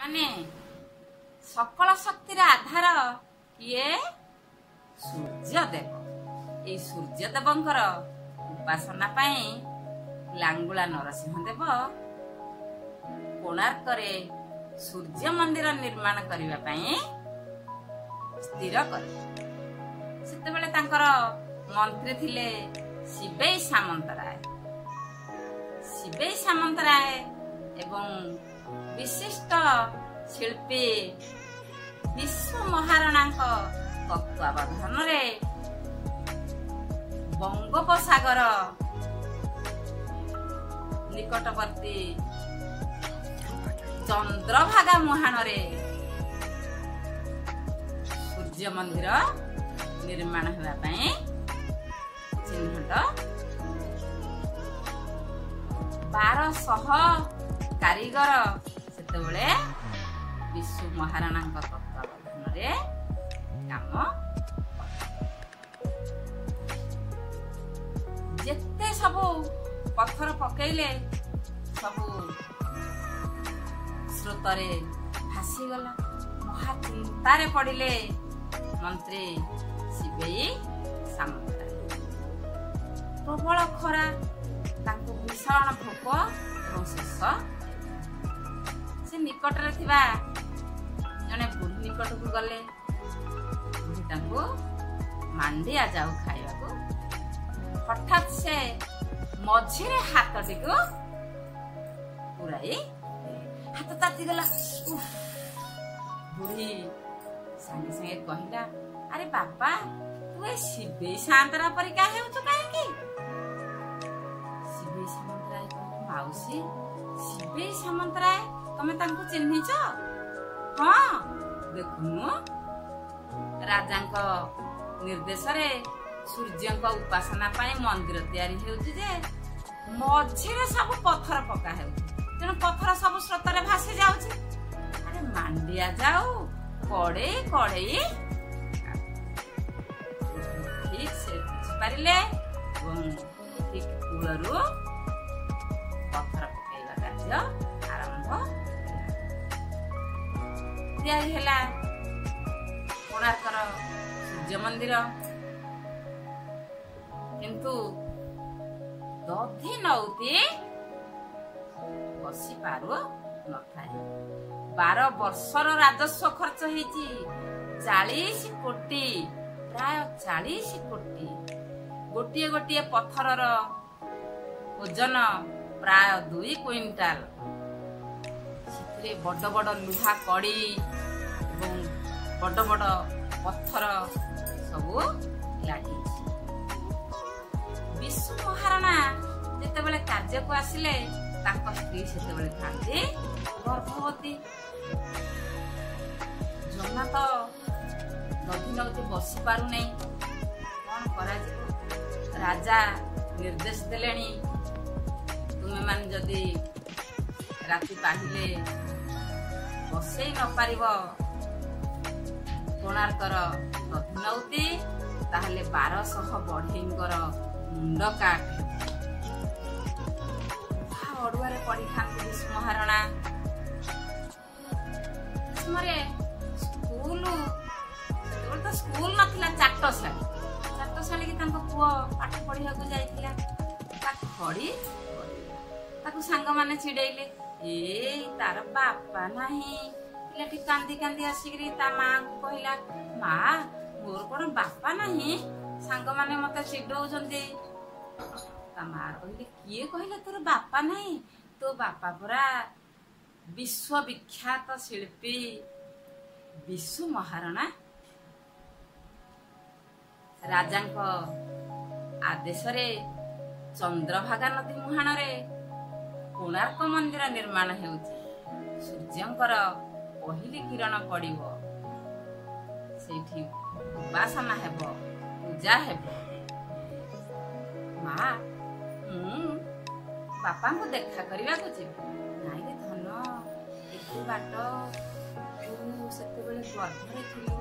ମାନେ ସକଳ ଶକ୍ତିର ଆଧାର କିଏ? ସୂର୍ଯ୍ୟଦେବ। ଏଇ ସୂର୍ଯ୍ୟଦେବଙ୍କର ଉପାସନା ପାଇଁ ଲାଙ୍ଗୁଳା ନରସିଂହ ଦେବ କୋଣାର୍କରେ ସୂର୍ଯ୍ୟ ମନ୍ଦିର ନିର୍ମାଣ କରିବା ପାଇଁ ସ୍ଥିର କଲେ। ସେତେବେଳେ ତାଙ୍କର ମନ୍ତ୍ରୀ ଥିଲେ ଶିବେଇ ସାମନ୍ତରାୟ। ଶିବେଇ ସାମନ୍ତରାୟ ଏବଂ ବିଶିଷ୍ଟ ଶିଳ୍ପୀ ବିଶ୍ୱ ମହାରଣାଙ୍କ ତତ୍ତ୍ୱାବଧାନରେ ବଙ୍ଗୋପସାଗର ନିକଟବର୍ତ୍ତୀ ଚନ୍ଦ୍ରଭାଗା ମୁହାଣରେ ସୂର୍ଯ୍ୟ ମନ୍ଦିର ନିର୍ମାଣ ହେବା ପାଇଁ ଚିହ୍ନଟ। 1200 କାରିଗର ସେତେବେଳେ ବିଶୁ ମହାରଣାଙ୍କ ତତ୍ତ୍ୱାବଧାନରେ କାମ। ଯେତେ ସବୁ ପଥର ପକେଇଲେ ସବୁ ସ୍ରୋତରେ ଭାସିଗଲା। ମହା ଚିନ୍ତାରେ ପଡ଼ିଲେ ମନ୍ତ୍ରୀ ଶିବେଇ ସାମନ୍ତରାୟ। ପ୍ରବଳ ଖରା, ତାଙ୍କୁ ଭୀଷଣ ଭୋକ ଏବଂ ଶୋଷ। ସେ ନିକଟରେ ଥିବା ଜଣେ ବୁଢ଼ୀ ନିକଟକୁ ଗଲେ। ବୁଢ଼ୀ ତାଙ୍କୁ ମାଣ୍ଡିଆ ଯାଉ ଖାଇବାକୁ। ହଠାତ୍ ସେ ମଝିରେ ହାତଟିକୁ ପୁରାଇ ହାତ ତାତିଗଲା। ବୁଢ଼ୀ ସାଙ୍ଗେ ସାଙ୍ଗେ କହିଲା, ଆରେ ବାପା, ତୁ ଏ ଶିବେଇ ସାନ୍ତରା ପରିକା ହେଉଛୁ କାହିଁକି? ଶିବେଇ ସାମନ୍ତରାୟ କହିଲେ, ମାଉସୀ, ଶିବେଇ ସାମନ୍ତରାୟ ତମେ ତାଙ୍କୁ ଚିହ୍ନିଛ? ହଁ, ଦେଖୁନୁ, ରାଜାଙ୍କ ନିର୍ଦ୍ଦେଶରେ ସୂର୍ଯ୍ୟଙ୍କ ଉପାସନା ପାଇଁ ମନ୍ଦିର ତିଆରି ହେଉଛି ଯେ ମଝିରେ ସବୁ ପଥର ପକା ହେଉଛି, ତେଣୁ ପଥର ସବୁ ସ୍ରୋତରେ ଭାସି ଯାଉଛି। ଆରେ ମାଣ୍ଡିଆ ଯାଉ କଡେଇ କଡେଇ। ଠିକ ସେ ବୁଝିପାରିଲେ ଏବଂ ଠିକ କୂଳରୁ ପଥର ପକେଇବା କାର୍ଯ୍ୟ ଆରମ୍ଭ। ତିଆରି ହେଲା କୋଣାର୍କର ସୂର୍ଯ୍ୟ ମନ୍ଦିର। କିନ୍ତୁ ଦଧି ନଉତି ବସି ପାରୁ ନଥାଏ। 12 ବର୍ଷର ରାଜସ୍ୱ ଖର୍ଚ୍ଚ ହେଇଛି 40 କୋଟି, ପ୍ରାୟ 40 କୋଟି। ଗୋଟିଏ ଗୋଟିଏ ପଥରର ଓଜନ ପ୍ରାୟ 2 କୁଇଣ୍ଟାଲ। ସେଥିରେ ବଡ ବଡ ଲୁହା କଡି ଏବଂ ବଡ ବଡ ପଥର ସବୁ ଲାଗିଛି। ବିଶୁ ମହାରଣା ଯେତେବେଳେ କାର୍ଯ୍ୟକୁ ଆସିଲେ, ତାଙ୍କ ସ୍ତ୍ରୀ ସେତେବେଳେ ଥାନ୍ତି ଗର୍ଭବତୀ। ଜମା ତ ଦଧି ନଉତି ବସି ପାରୁନାହିଁ। କଣ କରାଯିବ? ରାଜା ନିର୍ଦ୍ଦେଶ ଦେଲେଣି, ତୁମେମାନେ ଯଦି ରାତି ପାହିଲେ ବସେଇ ନ ପାରିବ କୋଣାର୍କର ଦଧି ନଉତି, ତାହେଲେ 1200 ବଢେଇଙ୍କର ମୁଣ୍ଡ କାଟ। ଅଡୁଆରେ ପଢିଥାନ୍ତି ବିଶୁ ମହାରଣା। ସମୟରେ ସ୍କୁଲ, ସେତେବେଳେ ତ ସ୍କୁଲ ନଥିଲା, ଚାଟଶାଳୀ। ଚାଟଶାଳୀକି ତାଙ୍କ ପୁଅ ପାଠ ପଢିବାକୁ ଯାଇଥିଲା। ତା ଖଡି, ତାକୁ ସାଙ୍ଗମାନେ ଚିଡେଇଲେ, ଏଇ ତାର ବାପା ନାହିଁ। ପିଲାଟି କାନ୍ଦି କାନ୍ଦି ଆସିକିରି ତା ମାଙ୍କୁ କହିଲା, ମା, ମୋର କଣ ବାପା ନାହିଁ? ସାଙ୍ଗମାନେ ମତେ ଚିଡଉଛନ୍ତି। ତା ମା କହିଲେ, କିଏ କହିଲା ତୋର ବାପା ନାହିଁ? ତୋ ବାପା ପରା ବିଶ୍ୱବିଖ୍ୟାତ ଶିଳ୍ପୀ ବିଶୁ ମହାରଣା। ରାଜାଙ୍କ ଆଦେଶରେ ଚନ୍ଦ୍ରଭାଗା ନଦୀ ମୁହାଣରେ କୋଣାର୍କ ମନ୍ଦିର ନିର୍ମାଣ ହେଉଛି। ସୂର୍ଯ୍ୟଙ୍କର ପହିଲି କିରଣ ପଡ଼ିବ, ସେଇଠି ଉପାସନା ହେବ, ପୂଜା ହେବ। ମା, ମୁଁ ବାପାଙ୍କୁ ଦେଖା କରିବାକୁ ଯିବି। ନାଇଁ ରେ ଧନ, ଏତେ ବାଟ, ତୁ ସେତେବେଳେ ଗର୍ଭରେ ଥିଲୁ।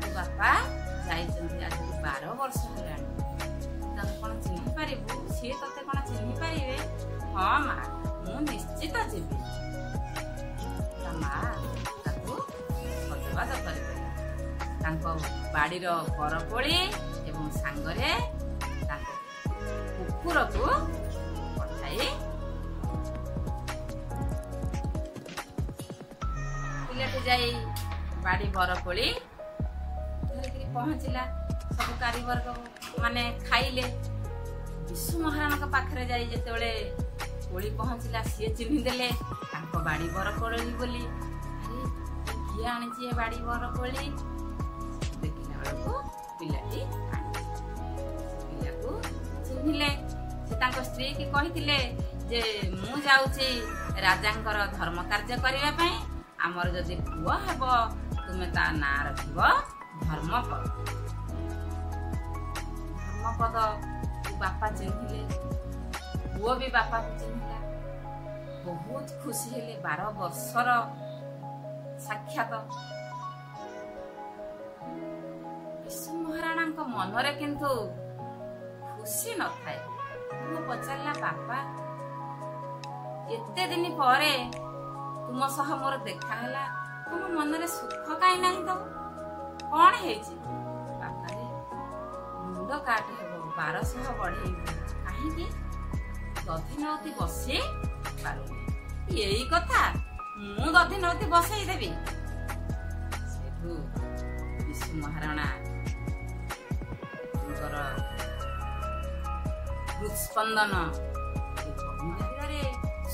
ତୋ ବାପା ଯାଇଛନ୍ତି ଆଜିକୁ 12 ବର୍ଷ ହେଲାଣି। ତାଙ୍କୁ କଣ ଚିହ୍ନି ପାରିବୁ? ସିଏ ତତେ କଣ ଚିହ୍ନି ପାରିବେ? ହଁ ମା, ମୁଁ ନିଶ୍ଚିତ ଯିବି। ତା ମା ସହଜ କରିଦେଲା। ତାଙ୍କ ବାଡ଼ିର ବରକୋଳି ଏବଂ ସାଙ୍ଗରେ ତାଙ୍କ କୁକୁରକୁ ପଠାଇ ପିଲାଟି ଯାଇ ବାଡ଼ି ବରକୋଳି ଧରିକିରି ପହଞ୍ଚିଲା। ସବୁ କାରିଗର ମାନେ ଖାଇଲେ। ବିଶୁ ମହାରଣାଙ୍କ ପାଖରେ ଯାଇ ଯେତେବେଳେ କୋଳି ପହଞ୍ଚିଲା, ସିଏ ଚିହ୍ନି ଦେଲେ ତାଙ୍କ ବାଡ଼ି ବରକୋଳି ବୋଲି। ଆରେ, କିଏ ଆଣିଛି ଏ ବାଡ଼ି ବରକୋଳି? ଦେଖିଲା ବେଳକୁ ପିଲାଟି ଆଣିଛି। ପିଲାକୁ ଚିହ୍ନିଲେ। ସେ ତାଙ୍କ ସ୍ତ୍ରୀ କି କହିଥିଲେ ଯେ ମୁଁ ଯାଉଛି ରାଜାଙ୍କର ଧର୍ମ କାର୍ଯ୍ୟ କରିବା ପାଇଁ, ଆମର ଯଦି ପୁଅ ହେବ ତୁମେ ତା ନାଁ ରଖିବ ଧର୍ମପଦ। ଧର୍ମପଦ ବାପା ଚିହ୍ନିଲେ, ପୁଅ ବି ବାପାକୁ ଚିହ୍ନିଲା, ବହୁତ ଖୁସି ହେଲେ। 12 ବର୍ଷର ସାକ୍ଷାତ। ବିଶୁ ମହାରାଣାଙ୍କ ମନରେ କିନ୍ତୁ ଖୁସି ନଥାଏ। ପୁଅ ପଚାରିଲା, ବାପା, ଏତେ ଦିନ ପରେ ତୁମ ସହ ମୋର ଦେଖା ହେଲା, ତୁମ ମନରେ ସୁଖ କାହିଁ ନାହିଁ ତ? କଣ ହେଇଛି? ବାପାରେ, ମୁଣ୍ଡ କାଟ ହେବ, 1200 ବଢେଇ କାହିଁକି ଦଧିନଉତି ବସି ପାରୁନି। ଏଇ କଥା, ମୁଁ ଦଧିନଉତି ବସେଇ ଦେବି। ସେଠୁ ବିଶୁ ମହାରଣା ଙ୍କର ହୃତ୍ସ୍ପନ୍ଦନ।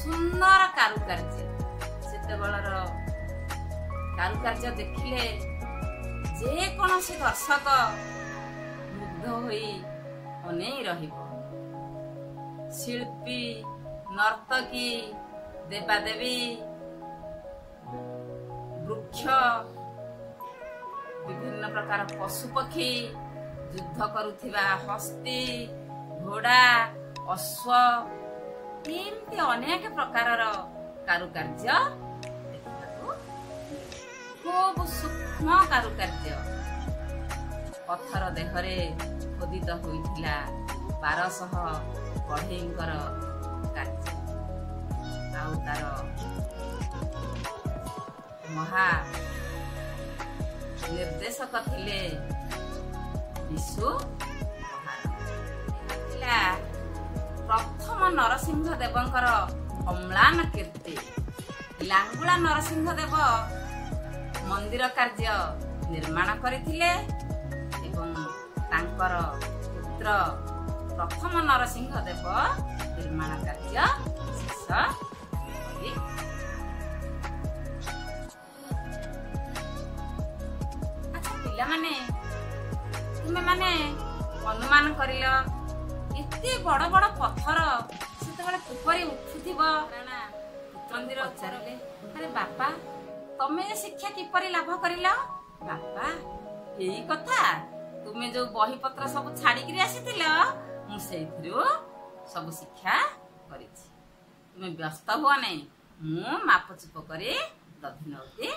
ସୁନ୍ଦର କାରୁକାର୍ଯ୍ୟ, ସେତେବେଳର କାରୁକାର୍ଯ୍ୟ ଦେଖିଲେ ଯେକୌଣସି ଦର୍ଶକ ମୁଗ୍ଧ ହୋଇ ଅନେଇ ରହିବ। ଶିଳ୍ପୀ, ନର୍ତ୍ତକୀ, ଦେବାଦେବୀ, ବୃକ୍ଷ, ବିଭିନ୍ନ ପ୍ରକାର ପଶୁପକ୍ଷୀ, ଯୁଦ୍ଧ କରୁଥିବା ହସ୍ତି, ଘୋଡ଼ା, ଅଶ୍ୱ, ଏମିତି ଅନେକ ପ୍ରକାରର କାରୁକାର୍ଯ୍ୟ ଦେଖିବାକୁ। ଖୁବ ସୂକ୍ଷ୍ମ କାରୁକାର୍ଯ୍ୟ। ପଥର ଦେହରେ ଖୋଦିତ ହୋଇଥିଲା 1200 ବଢେଇଙ୍କର କାର୍ଯ୍ୟ। ଆଉ ତାର ମହା ନିର୍ଦ୍ଦେଶକ ଥିଲେ ବିଶୁ ମହାରଣା। ଏହା ଥିଲା ପ୍ରଥମ ନରସିଂହ ଦେବଙ୍କର ଅମ୍ଳାନ କୀର୍ତ୍ତି। ଲାଙ୍ଗୁଳା ନରସିଂହ ଦେବ ମନ୍ଦିର କାର୍ଯ୍ୟ ନିର୍ମାଣ କରିଥିଲେ ଏବଂ ତାଙ୍କର ପୁତ୍ର ପ୍ରଥମ ନରସିଂହ ଦେବ ନିର୍ମାଣ କାର୍ଯ୍ୟ ଶେଷ କରି। ଆଚ୍ଛା ପିଲାମାନେ, ତୁମେ ମାନେ ଅନୁମାନ କରିଲ, ଏତେ ବଡ ବଡ ପଥର ସେତେବେଳେ କିପରି ଉଠୁଥିବ? ମନ୍ଦିର ପଚାରିଲେ, ଆରେ ବାପା, ତମେ ଏ ଶିକ୍ଷା କିପରି ଲାଭ କରିଲ? ବାପା, ଏଇ କଥା, ତୁମେ ଯୋଉ ବହିପତ୍ର ସବୁ ଛାଡିକିରି ଆସିଥିଲ, ମୁଁ ସେଇଥିରୁ ସବୁ ଶିକ୍ଷା କରିଛି। ତୁମେ ବ୍ୟସ୍ତ ହୁଅ ନାହିଁ, ମୁଁ ମାପଚୁପ କରି ଦଧିନଉତି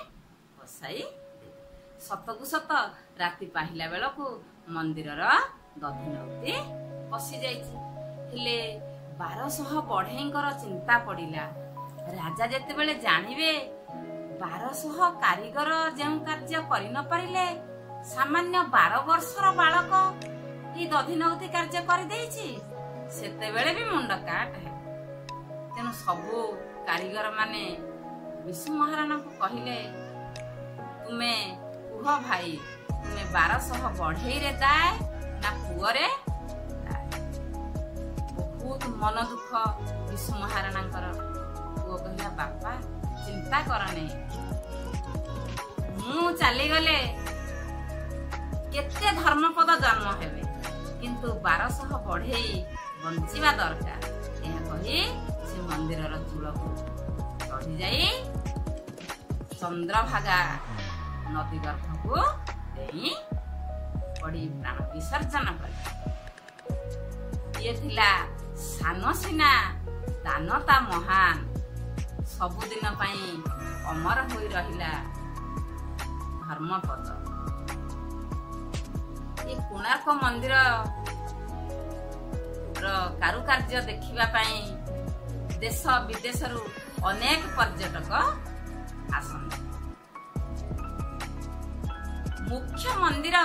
ବସାଇ ଦେବି। ସତକୁ ସତ ରାତି ପାହିଲା ବେଳକୁ ମନ୍ଦିରର ଦଧିନଉତି ବସି ଯାଇଛି। ହେଲେ 1200 ବଢେଇଙ୍କର ଚିନ୍ତା ପଡିଲା। ରାଜା ଯେତେବେଳେ ଜାଣିବେ 1200 କାରିଗର ଯେଉଁ କାର୍ଯ୍ୟ କରି ନ ପାରିଲେ, ସାମାନ୍ୟ 12 ବର୍ଷର ବାଳକ ଏଇ ଦଧିନଉତି କାର୍ଯ୍ୟ କରିଦେଇଛି, ସେତେବେଳେ ବି ମୁଣ୍ଡ କାଟ ହେବ। ତେଣୁ ସବୁ କାରିଗର ମାନେ ବିଶୁ ମହାରଣାଙ୍କୁ କହିଲେ, ତୁମେ କୁହ ଭାଇ, ତୁମେ 1200 ବଢେଇରେ ଦାଏ ନା ପୁଅରେ ଦାଏ? ବହୁତ ମନ ଦୁଃଖ ବିଶୁ ମହାରଣାଙ୍କର। ପୁଅ କହିଲା, ବାପା, ଚିନ୍ତା କରନି, ମୁଁ ଚାଲିଗଲେ କେତେ ଧର୍ମପଦ ଜନ୍ମ ହେବେ, କିନ୍ତୁ 1200 ବଢେଇ ବଞ୍ଚିବା ଦରକାର। ଏହା କହି ସେ ମନ୍ଦିରର ଚୂଳକୁ ଚଢି ଯାଇ ଚନ୍ଦ୍ରଭାଗା ନଦୀ ଗର୍ଭକୁ ଡେଇଁ ପଡି ପ୍ରାଣ ବିସର୍ଜନ କଲେ। ଇଏ ଥିଲା ସାନ ସିନା ଦାନତା ମହାନ, ସବୁଦିନ ପାଇଁ ଅମର ହୋଇ ରହିଲା ଧର୍ମପଦ। ଏ କୋଣାର୍କ ମନ୍ଦିର ର କାରୁକାର୍ଯ୍ୟ ଦେଖିବା ପାଇଁ ଦେଶ ବିଦେଶରୁ ଅନେକ ପର୍ଯ୍ୟଟକ ଆସନ୍ତି। ମୁଖ୍ୟ ମନ୍ଦିର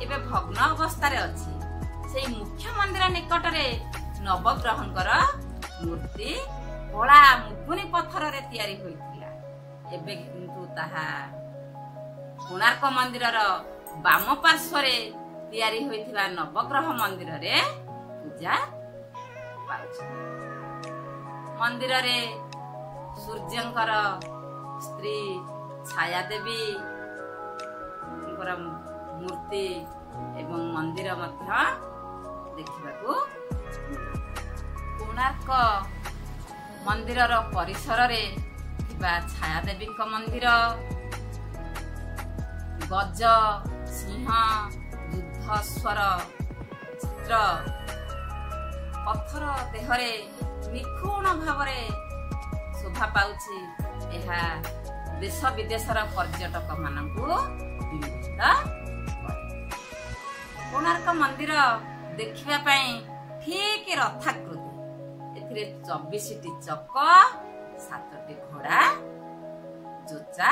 ଏବେ ଭଗ୍ନ ଅବସ୍ଥାରେ ଅଛି। ସେଇ ମୁଖ୍ୟ ମନ୍ଦିର ନିକଟରେ ନବଗ୍ରହଙ୍କର ମୂର୍ତ୍ତି କଳା ମୁଗୁନି ପଥରରେ ତିଆରି ହୋଇଥିଲା। ଏବେ କିନ୍ତୁ ତାହା କୋଣାର୍କ ମନ୍ଦିରର ବାମ ପାର୍ଶ୍ୱରେ ତିଆରି ହୋଇଥିବା ନବଗ୍ରହ ମନ୍ଦିରରେ ପୂଜା ପାଉଛି। ମନ୍ଦିରରେ ସୂର୍ଯ୍ୟଙ୍କର ସ୍ତ୍ରୀ ଛାୟା ଦେବୀଙ୍କର ମୂର୍ତ୍ତି ଏବଂ ମନ୍ଦିର ମଧ୍ୟ ଦେଖିବାକୁ। କୋଣାର୍କ ମନ୍ଦିରର ପରିସରରେ ଥିବା ଛାୟା ଦେବୀଙ୍କ ମନ୍ଦିର, ଗଜ, ସିଂହ, ଯୁଦ୍ଧସ୍ୱର ଚିତ୍ର ପଥର ଦେହରେ ନିଖୁଣ ଭାବରେ ଶୋଭା ପାଉଛି। ଏହା ଦେଶ ବିଦେଶର ପର୍ଯ୍ୟଟକ ମାନଙ୍କୁ ବିମୋହିତ କରେ। କୋଣାର୍କ ମନ୍ଦିର ଦେଖିବା ପାଇଁ ଠିକ ରଥାକୃତି। ଏଥିରେ 24ଟି ଚକ, 7ଟି ଘୋଡ଼ା ଯୋଚା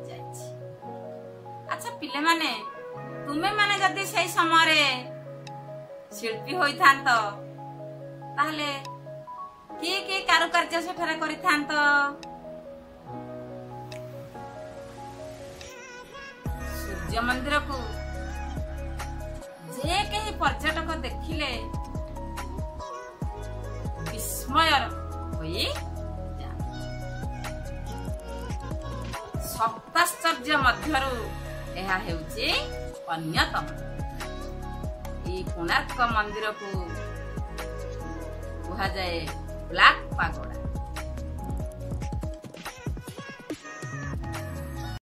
ଯାଇଛି। ଆଚ୍ଛା ପିଲାମାନେ, ତୁମେମାନେ ଯଦି ସେଇ ସମୟରେ ଶିଳ୍ପୀ ହୋଇଥାନ୍ତ, ତାହେଲେ କି କି କାରୁକାର୍ଯ୍ୟ ସେଠାରେ କରିଥାନ୍ତ? ସୂର୍ଯ୍ୟ ମନ୍ଦିରକୁ ଯେ କେହି ପର୍ଯ୍ୟଟକ ଦେଖିଲେ ବିସ୍ମୟ ହୋଇ। ସପ୍ତାଶ୍ଚର୍ଯ୍ୟ ମଧ୍ୟରୁ ଏହା ହେଉଛି ଅନ୍ୟତମ। ଏଇ କୋଣାର୍କ ମନ୍ଦିରକୁ କୁହାଯାଏ ବ୍ଲାକ୍ ପାଗୋଡା।